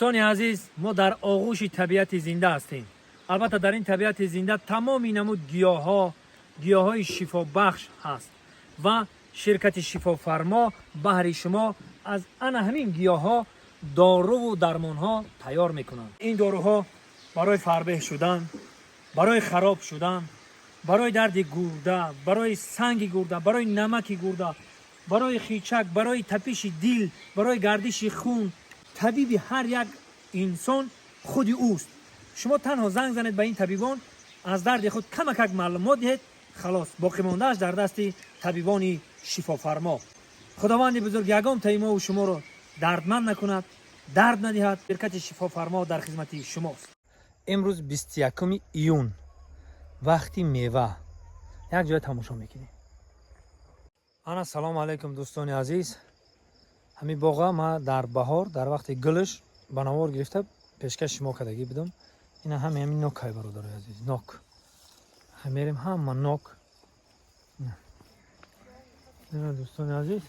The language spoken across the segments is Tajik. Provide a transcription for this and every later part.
Дӯстони азиз, мо дар оғӯши табиати зинда ҳастем. Албатта, дар ин табиати зинда тамоми намуд гиёҳҳо, гиёҳҳои шифобахш ҳаст ва ширкати Шифофармо баҳри шумо аз ана ҳамин гиёҳҳо доруву дармонҳо тайёр мекунанд. Ин доруҳо барои фарбеҳ шудан, барои хароб шудан, барои дарди гурда, барои санги гурда, барои намаки гурда, барои хичак, барои тапиши дил, барои гардиши хун. Табиби ҳар як инсон худи ӯст. Шумо танҳо занг занед ба ин табибон, аз дарди худ камакак маълумот диҳед, халос, боқимондааш дар дасти табибони Шифофармо. Худованди бузург ягон таи мову шуморо дардманд накунад, дард надиҳад. Ширкати Шифофармо дар хизмати шумост. Имрӯз 21 июн, вақти мева, як ҷоя тамошо мекунем. Ана, салому алайкум, дӯстони азиз. Ҳамин боға ма дар баҳор, дар вақти гулш ба навор гирифта, пешкаши шумо кардагӣ будам. Ина ҳами ҳамин нокай, бародарои азиз, нок мерем, ҳама нок. Ина, дӯстони азиз,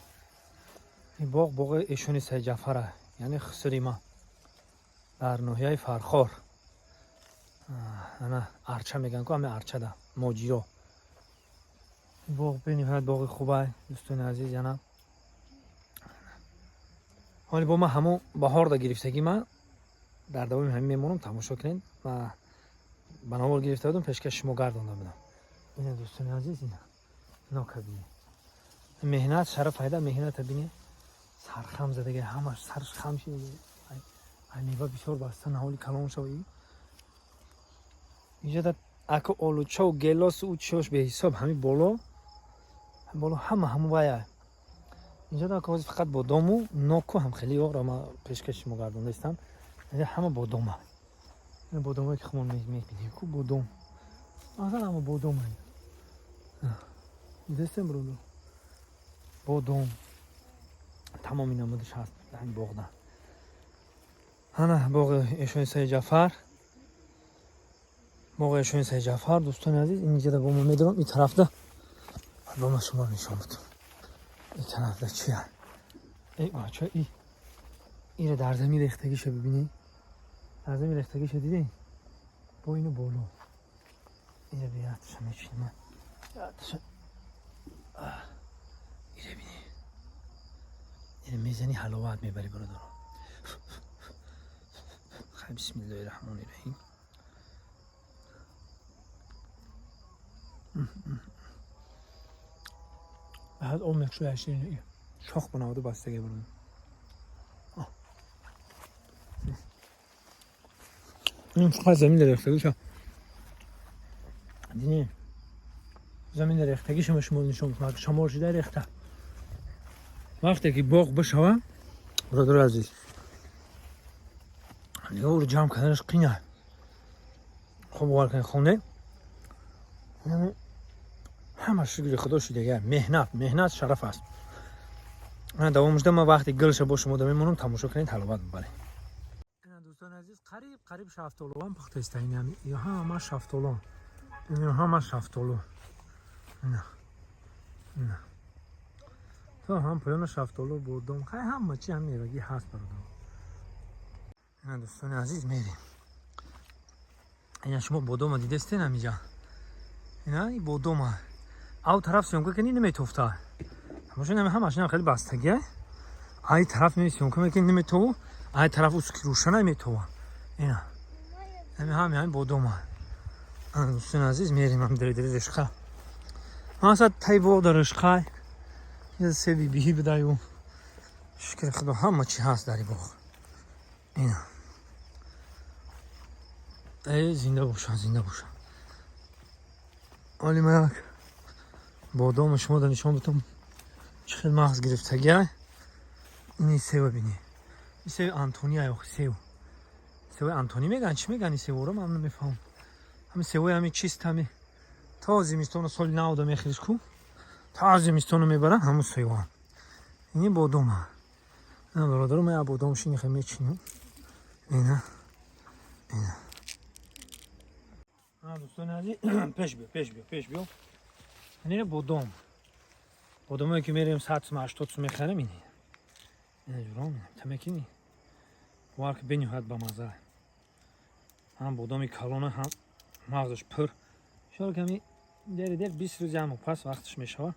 ин боғ боғи эшони Сайҷафара, яъне хусури ма, дар ноҳияи Фархор. Ана, Арча мегӯянд ку, ҳами Арчада моҷиро. Боғ бениҳоят боғи хубай, дӯстони азиз. Яна ҳоли бо ма ҳамун баҳорда гирифтагӣ, ма дар давоми ҳамин мемонам, тамошо кунед. Ма ба навор гирифта будам, пешкаши шумо гардонда будам. Ина, дӯстони азиз, ина нока бинед. Меҳнат шараф пайда, меҳната бинед, сархам задаги, ҳамаш сарш хам шида. Ай мева бисёр баста, наҳоли калон шава. Инҷа ака олучав, гелосу у чиёш беҳисоб. Ҳами боло боло ҳама ҳаму вая. Инҷа ака ҳозир фақат бодому ноку ҳам хеле ёро ма пешкаши шумо гардондаистам. Инҷа ҳама бодома, бодомое ки хумон мебинем ку, бодом аслан ҳама бодома. Дидестем, бародар, бодом тамоми намудаш ҳаст ҳамин боғда. Ана боғи эшони Сайҷафар, боғи эшони Сайҷафар. Дӯстони азиз, инҷада бо мо медорам, ин тарафда бо ма шуморо нишон будам. Ин тарафда чия? Эй бача, и ира дар замин рехтагиша бибинӣ, дар замин рехтагиша дидем. Бо ину боло ира бияташа мечинам, яташа ира бинӣ, ира мезани, ҳаловат мебари, бародаро. Хай, бисмиллоҳи раҳмони раҳим. Баъд об мекшояд, ширини шох бунаводу бастаге бурдам. Ин фақат замин рехтагиша дини, замин рехтагиша шумо нишон мекунад, шамол шида рехта. Вақте ки боғ бишава, бародари азиз, дига ӯро ҷамъ карданаш қина. Хоб, бовар кунед, хоне ҳама, шукри Худо, шудага. Меҳнат, меҳнат шараф аст. Давом шуда, ман вақти гулша бо шумо мемонам, тамошо кунед, ҳаловат бибаред. Дӯстони азиз, қариб қариб шафтолуам пухта иста. Ҳама шафтолу, ҳама шафтолу. То ҳам поёна шафтолу, бодом, хай, ҳама чи ҳам мевагӣ ҳаст, бародар. Дӯстони азиз, мерем. Ина, шумо бодома дидестен ҳамиҷа? Ина бодома. Ав тараф съёмка кунӣ, наметофта. Тамошо, ҳамаш ина хеле бастагия. Ай тараф съёмка мекунӣ, наметову, ай тараф уски рӯшана метова. Ина ҳами ҳами ҳами бодома. Дӯстони азиз, мерем ҳам дири дири ришқа. Масад тай боғ дар ришқай себи биҳӣ бидаю. Шукри Худо, ҳама чи ҳаст дар боғ. Ина, э, зинда боша, зинда боша. Оли ма як бодома шумо да нишон битам, чӣ хел мағз гирифтагия. Ини сева бини, ин севи Антония ё сев, севи Антони меган, чӣ меган ин севоро, ман намефаҳмам. Ҳами севои ҳами чист, ҳами то зимистону соли навда мехӯриш ку, то зимистону мебаран ҳамун севоам. Ини бодома, бародаро, ма як бодом шини хе мечинам. Ина, ина, дӯстони азиз, пеш биё, пеш биё, пеш биё. Ини бодом, бодомое ки мерем 100 сум, 80 сум мехарем. Ини, ина, ҷуром тамекини. Бовар ки, бениҳоят бамазза. Ҳам бодоми калона, ҳам мағзаш пур. Иншоалло, ками дери дер, 20 рӯзи ҳам пас вақташ мешава.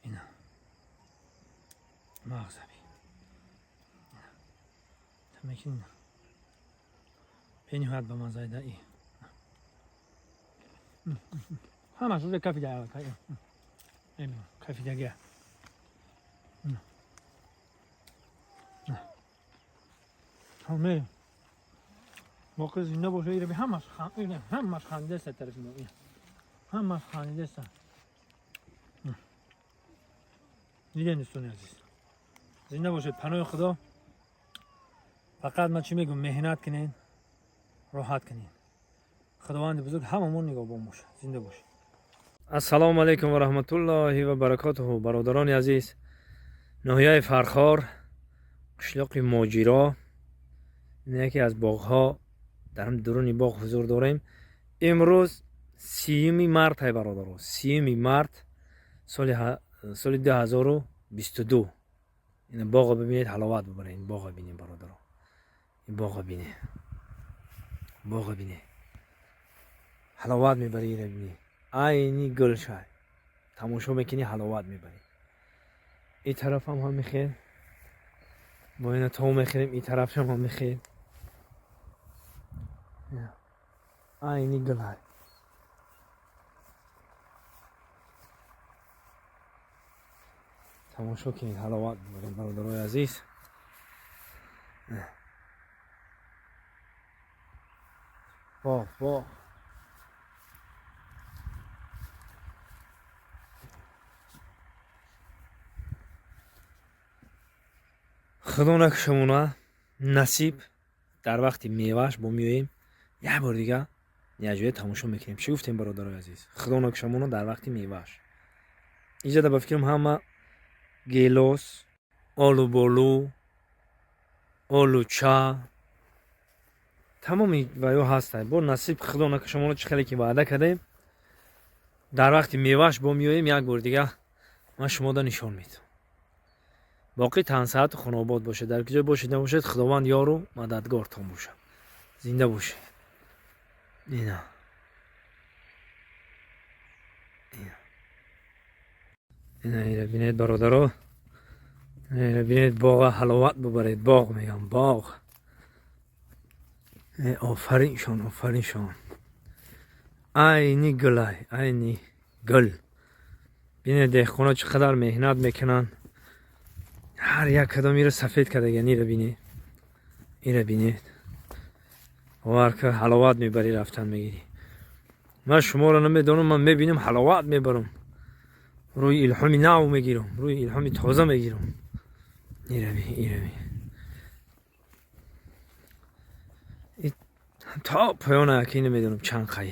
Ина мағзаби тамекин, бениҳоят бамаззаида. И ҳамаш уже кафида, кафидагия. Мерем, боқӣ зинда боша. Ира ҳамаш, ҳамаш хандидаста, тарафи мо ҳамаш хандидаста. Дидем, дӯстони азиз, зинда бошед, паноҳи Худо. Фақат ман чӣ мегӯм? Меҳнат кунед, роҳат кунед. Худованди бузург ҳамамон нигаҳбон бошад. Зинда бошед. Ассалому алайкум ва раҳматуллоҳи ва баракотуҳу, бародарони азиз. Ноҳияи Фархор, қишлоқи Моҷиро, яке аз боғҳо. Дар дуруни боғ ҳузур дорем. Имрӯз 30-уми март ай, бародаро, 30-уми март соли 2022. Ина боғо бибинед, ҳаловат бибаред. Боғо бинед, бародаро, ин боғо бинед, боғо бинед, ҳаловат мебарӣ. Ира бинед, айни гулшай тамошо мекунӣ, ҳаловат мебарӣ. Ин тарафам ҳам мехел, бо ина то мехӯрем, ин тарафшам ҳам мехел, айни гулай. Тамошо кунед, ҳаловат бибаред, бародарои азиз. Боғ, боғ. Худо накушамона, насиб, дар вақти мевааш бо меоем, як бор дига якҷоя тамошо мекунем. Чӣ гуфтем, бародарои азиз? Худо накушамона, дар вақти мевааш. Инҷада, ба фикрам, ҳама гелос, олуболу, олуча, тамоми ваё ҳаста. Бо насиб, худо накушамона, чӣ хеле ки ваъда кардем, дар вақти мевааш бо меоем, як бор дига ман шумода нишон медиҳам. Боқӣ тансаҳату хонобод бошед. Дар куҷо бошед, набошед, Худованд ёру мададгортон бошад. Зинда бошед. Ина, ина, ира бинед, бародаро, ира бинед, боға ҳаловат бубаред. Боғ мегам, боғ. Офариншон, офариншон. Айни гулай, айни гул. Бинед, деҳқоно чӣ қадар меҳнат мекунанд. Ҳар як кадом ира сафед кардаган. Ира бинед, ира бинед. Бовар ка, ҳаловат мебарӣ, рафтан мегирӣ. Ман шуморо намедонам, ман мебинам, ҳаловат мебарам, рӯи илҳоми нав мегирам, рӯи илҳоми тоза мегирам. Ираби, ираби, то поёна яки намедонам чанд қай.